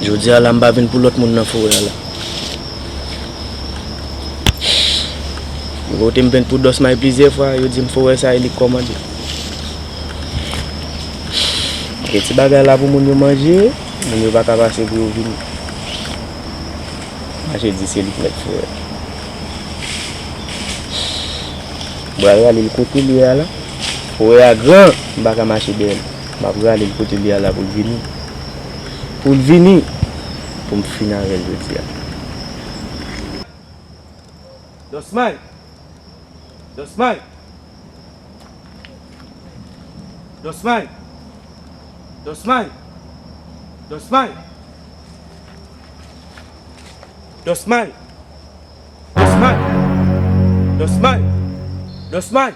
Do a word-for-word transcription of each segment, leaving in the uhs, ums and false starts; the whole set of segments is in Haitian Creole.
Jodi a la, m pa vin pou lòt moun nan forè a la. Kote m vin pou Dòsmay plizyè fwa, yo di m forè sa e li k kòmande. Gen ti bagay la pou moun yo manje, moun yo pa ka pase pou yo vini. Mache di se li k mèt forè. M pral rale l kote li ye a la. Forè a gran, m pa ka mache dèyè l. M ap rale l kote li ye a la pou l vini. Pou l vini, pou m fini avè l jodi a. Dòsmay! Dòsmay! Dòsmay! Dòsmay! Dòsmay! Dòsmay! Dòsmay! Dòsmay! Dòsmay! Dòsmay!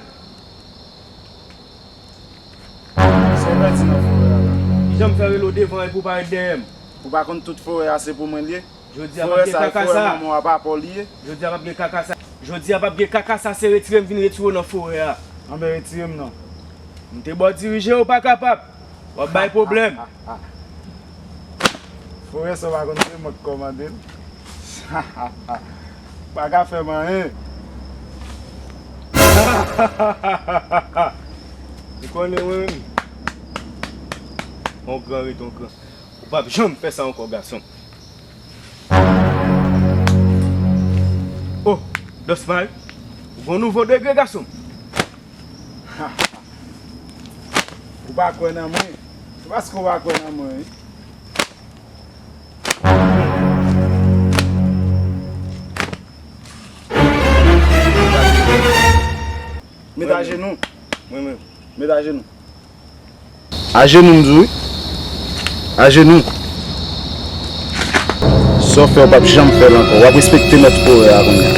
Sa w pèdi nan forè a la? Kijan m fè rele w devan epi w parèt dèyè m? Ou pa konn tout forè a se pou mwen l ye? Jodi a p ap gen kaka sa. Forè sa, e forè manman w a, pa pa w li ye. Jodi a p ap gen kaka sa. Jodi a p ap gen kaka sa, se retire m vin retire w nan forè a. Anben retire m non. M te ba w dirije, ou pa kapab. W ap bay pwoblèm. Forè sa w pa konn se mwen k kòmande l. Ou pa ka fè m anyen. Ou konnen mwen menm. On gran ret on gran. Ou p ap janm fè sa ankò, gason. Oh, Dòsmay, ou gon nouvo degre, gason. Ou pa kwè nan mwen. Se paske ou pa kwè nan mwen, wi. Met ajenou. Mwen menm. Met ajenou. Ajenou m di w wi. Ajenou. Sa w fè w p ap janm fè l ankò. W ap respekte mèt forè a kounye a.